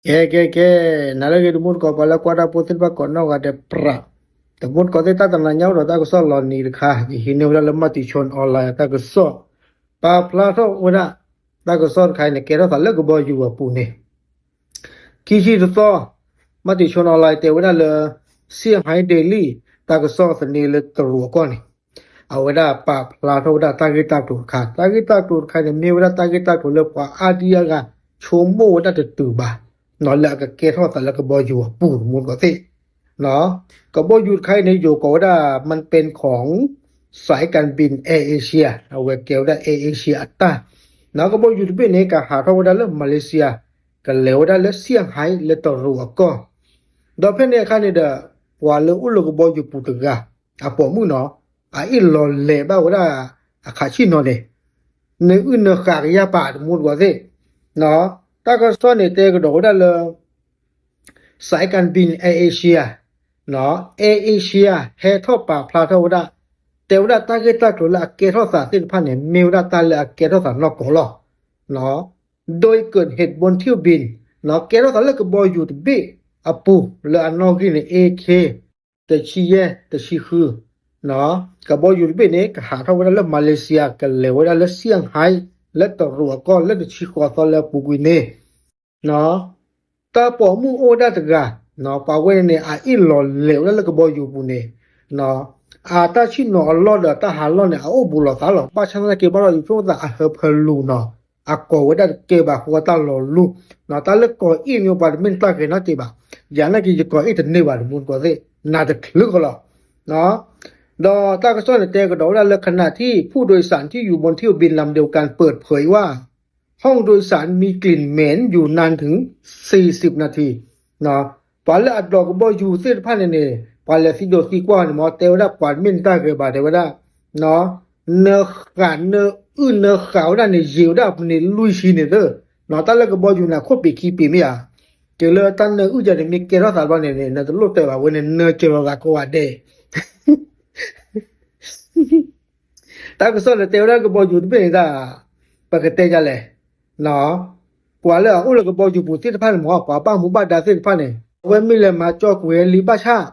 ကဲ ကဲ ကဲ, နၤလၢအဂ့ၤ တမူတကိး ပှၤလၢကွၢ်တၢ်ဖိသ့ၣ်တဖၣ်ကိးနီၢ်ဂၤဒဲး ပြး, တမူတကိးသ့ၣ် တၢ်တနၤညါအိၣ်ဒီးတၢ်ကစီၣ်လီၤနံၤတခါ ယဟံးန့ၢ်ဝဲဒၣ်လၢ မၤတံၤဆိ online တၢ်ကစီၣ် ပာ်ဖျါထီၣ်ဝဲဒၣ် တၢ်ကစီၣ်တခါအံၤန့ၣ် ကဲထီၣ်သးလၢကဘီယူၤအပူၤန့ၣ် ခံဆံတသီ မၤတံၤဆိ online တဲဝဲဒၣ်လၢ Shanghai Daily တၢ်ကစီၣ်သန့လၢတရူးအကီၢ်န့ၣ် အဝဲဒၣ်ပာ်ဖျါထီၣ်ဝဲဒၣ်တၢ်ဂ့ၢ်တၢ်ကျိၤတခါ, တၢ်ဂ့ၢ်တၢ်ကျိၤတခါန့ၣ် မ့ၢ်ဝဲဒၣ်တၢ်ဂ့ၢ်တၢ်ကျိၤလၢပှၤအါဒံအါဂၤ ဆိကမိၣ်ဝဲဒၣ်တတုၤဘၣ် လၢအကကဲထီၣ်သးလၢကဘီယူၤအပူၤ တမူတကိးသ့ၣ် ကဘီယူၤတခါအံၤန့ၣ် ယိၤကိးဝဲဒၣ် มันเป็นของ สายการบิน AirAsia အဝဲကဲဝဲဒၣ် AirAsia အတၢ်, ကဘီယူၤတဘ့ၣ်န့ၣ် ကဟးထီၣ်ဝဲဒၣ်လၢ Malaysia ကလဲၤဝဲဒၣ်လၢ Shanghai လၢတရူးအကီၢ်, ဒီးဖဲန့ၣ်အခါန့ၣ်ဒီး ပှၤလၢအိၣ်လၢကဘီယူၤပူၤတဂၤ အပိာ်မုၣ်နီၤ အအ့ၣ်လီၤလဲၤဘၣ်ဝဲဒၣ်အခးဆံၣ်နီၤန့ၣ် နၢအုၣ်နၢဃာ်ကယၢ်ပာ် တမူတကိးသ့ၣ်, တၢ်ကစီၣ်န့ၣ်တဲကဒီးဝဲဒၣ်လၢ สายการบิน AirAsia, AirAsia ဟဲထီၣ်ပာ်ဖျါထီၣ်ဝဲဒၣ် တဲဝဲဒၣ်တၢ်ဂ့ၢ်တၢ်ကျိၤလၢအကဲထီၣ်သးသ့ၣ်တဖၣ်န့ၣ် မ့ၢ်ဝဲဒၣ်တၢ်လၢအကဲထီၣ်သးနီၢ်ကီၢ်လီၤ. โดยเกิดเหตุบนเที่ยวบิน ကဲထီၣ်သးလၢကဘီယူၤတဘ့ၣ်အပူၤ လၢအနီၣ်ဂံၢ်န့ၣ် AK တဆံယဲၢ် တဆံဃု, ကဘီယူၤတဘ့ၣ်န့ၣ် ကဟးထီၣ်ဝဲဒၣ်လၢ Malaysia ကလဲၤဝဲဒၣ်လၢ Shanghai လၢတရူးအကီၢ် လၢတဆံဃိးသီလၢအပူၤကွံာ်န့ၣ် တၢ်ပိာ်မုၣ်အိၣ်ဝဲဒၣ်တဂၤ, ပှၤဝဲန့ၣ်န့ၣ် အအ့ၣ်လီၤလဲၤဝဲဒၣ်လၢကဘီယူၤပူၤန့ၣ်, အတၢ်ဆံၣ်နီၤအလီၢ်ဒီးတၢ်ဟးလီၢ်န့ၣ် အအိၣ်ဘူးလိာ်သးလီၤ. ဘၣ်ဆၣ်သနာ်က့ ဘၣ်ဒီးယဖိသၣ်အဟၢဖၢလူၤနီၤ, အကိးဝဲဒၣ်တကဲဘၣ်ဃိတၢ်လီၤလူၤ, တၢ်လၢကိးအ့ၣ်မ့ၢ်ပှၤတမ့ၢ်တၢ်ဂ့ၤနီတကဲဘၣ်, ယၤနာ်က့ ယကိးအ့ၣ်တန့ၢ်ဘၣ် တမူတကိးသ့ၣ် နၤတချုးကလီၤ. ဒီးတၢ်ကစီၣ်န့ၣ်တဲကဒီးဝဲဒၣ်လၢ ขณะที่ผู้โดยสารที่อยู่บนเที่ยวบินลำเดียวกันเปิดเผยว่า ห้องโดยสารมีกลิ่นเหม็นอยู่นานถึง สี่สิบนาที ပှၤလၢအဒိးကဘီယူၤသ့ၣ်တဖၣ်န့ၣ်န့ၣ် ပှၤလဲၤသံဒိးသံကွၢ်န့ၣ် မ့ၢ်တဲဝဲဒၣ်ပှၤတမ့ၢ်တၢ်ဂ့ၤဘၣ် တဲဝဲဒၣ် နၢဃာ် နၢအုၣ်နၢဃာ်ဝဲဒၣ်န့ၣ် ယံာ်ဝဲဒၣ်မံးနံးလွံၢ်ဆံန့ၣ်သၢ, တၢ်လၢကဘီယူၤန့ၣ် အခိၣ်ပ့ၤခံပ့ၤမ့ၢ်ဧါ, က့ၤလၢတၢ်နၢအုၣ်ယၤန့ၣ် မ့ၢ်ကဲထီၣ်သးဘျီန့ၣ်န့ၣ် နတလိၣ်တဲဘၣ်ဝဲန့ၣ် နၢကၢၤလီၤသးကိးဂၤဒဲး တၢ်ကစီၣ်န့ၣ်တဲဝဲဒၣ်ကဘီယူၤတဘ့ၣ်န့ၣ်ဒၣ် ပကတဲဒ်လဲၣ်, ပှၤလၢအအိၣ်လၢကဘီယူၤပူၤသ့ၣ်တဖၣ်န့ၣ်မ့ၢ် ပှၤဘၣ်မူဘၣ်ဒါသ့ၣ်တဖၣ်န့ၣ် အဝဲမ့ၢ်လဲၤမၤကၠီကွံာ်ဝဲလံဘၣ်ဆၣ်,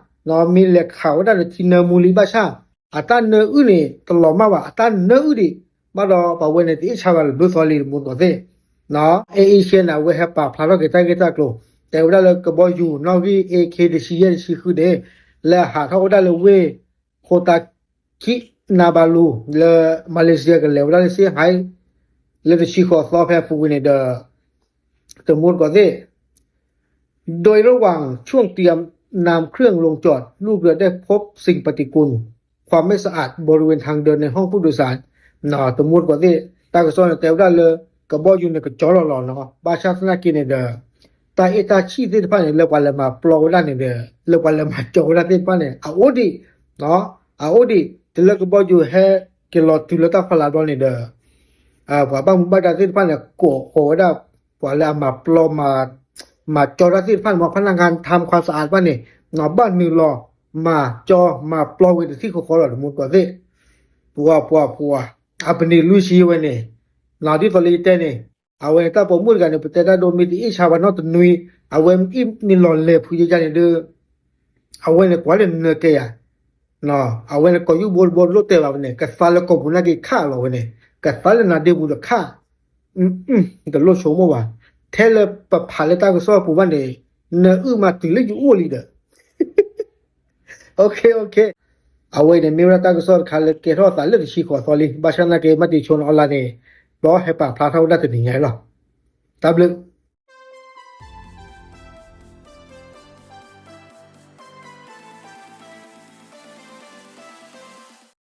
မ့ၢ်လဲၤခးဝဲဒၣ်ဒီးထံနၢမူလံဘၣ်ဆၣ်, အတၢ်နၢအုၣ်န့ၣ် တလီၤမၢ်ဘၣ် အတၢ်နၢအုၣ်ဒံး, ဘၣ်ဒီးပှၤဝဲန့ၣ် တအ့ၣ်ဆါဘၣ်လၢဘျုးသီလံ တမူတကိးသ့ၣ် အဲအ့ရှဲန့ၣ် အဝဲဟဲပာ်ဖျါထီၣ်က့ၤတၢ်ဂ့ၢ်တၢ်ကျိၤ တဲဝဲဒၣ်လၢကဘီယူၤနီၣ်ဂံၢ် AK တဆံယဲၢ်တဆံဃုန့ၣ် လဲၤဟးထီၣ်ဝဲဒၣ်လၢဝ့ၢ် Kota Kinabalu လၢ Malaysia ကလဲၤဝဲဒၣ်လၢ Shanghai လၢတဆံဃိးသီဖဲအပူၤကွံာ်န့ၣ်ဒီး တမူတကိးသ့ၣ် โดยระหว่างช่วงเตรียมนำเครื่องลงจอด ลูกเรือได้พบสิ่งปฏิกูล ความไม่สะอาดบริเวณทางเดินในห้องผู้โดยสาร တမူတကိးသ့ၣ် တၢ်ကစီၣ်န့ၣ်တဲဝဲဒၣ်လၢ ကဘီယူၤန့ၣ်ကကၠီလီၤလီၤနီၤ ဘၣ်ဆၣ်သနာ်က့န့ၣ်ဒီး တၢ်အ့ၣ်တၢ်ဆံၣ်သ့ၣ်တဖၣ်န့ၣ် လၢပှၤလဲၤမၤပျီဝဲဒၣ်န့ၣ်ဒီး လၢပှၤလဲၤမၤကၠီဝဲဒၣ်သ့ၣ်တဖၣ်န့ၣ် အအိၣ်ဒံး အအိၣ်ဒံး တုၤလၢကဘီယူၤဟဲက့ၤလီၤတုၤလၢတၢ်ဖီလာ်ဘျီန့ၣ်ဒီး ပှၤဘၣ်မူဘၣ်ဒါသ့ၣ်တဖၣ်န့ၣ် ကိးဃီၤဝဲဒၣ် ပှၤလၢအမၤပျီ မၤကၠီတၢ်သ့ၣ်တဖၣ်န့ၣ် မ့ၢ်ဖးနၢ်ဂၤ ทำความสะอาด တဖၣ်န့ၣ် ဘၣ်နုာ်လီၤ မၤကၠီ မၤပျီဝံၤတထံၣ်ဃီဃီလီၤ တမူတကိးသ့ၣ် ပှၤ ပှၤ ပှၤ အပနံာ်လွံၢ်ဆံဝဲန့ၣ် ဒ်သိးလၢယတဲန့ၣ် အဝဲန့ၣ်တၢ်ပိာ်မုၣ်တဂၤန့ၣ် ပတဲတၢ်ဒိမ့ၢ်တအ့ၣ်ဆါဘၣ်နီတနွံ အဝဲအ့ၣ်မ့ၢ်လီၤလဲၤဖုယယါန့ၣ်ဒီး အဝဲန့ၣ်ကွၢ်လၢနၢကဲယၤ အဝဲန့ၣ်ကိးယူၢ်ဘိတဘိတလိၣ်တဲဘၣ်ဝဲန့ၣ် ကသါလၢကိာ်ပူၤနာ်က့ခးလီၤဝဲန့ၣ် ကသါလၢနၤဒ့ပူၤဒီးခး တလိၣ်ဆိကမိၣ်ဘၣ် ထဲလၢပဖးလၢတၢ်ကစီၣ်ပူၤဘၣ်န့ၣ် နၢအုၣ်မၤတုၤလၢယအိၣ်လံဒီး အဝဲန့ၣ်မ့ၢ်ဝဲဒၣ်တၢ်ကစီၣ်တခါလၢကဲထီၣ်သးလၢတဆံဃိးသီလံ ဘၣ်ဆၣ်သနာ်က့ မၤတံၤဆိ online န့ၣ် ဘျီဟဲပာ်ဖျါထီၣ်ဝဲဒၣ်တနံၤညါအံၤလီၤ. တၢ်ဘျုး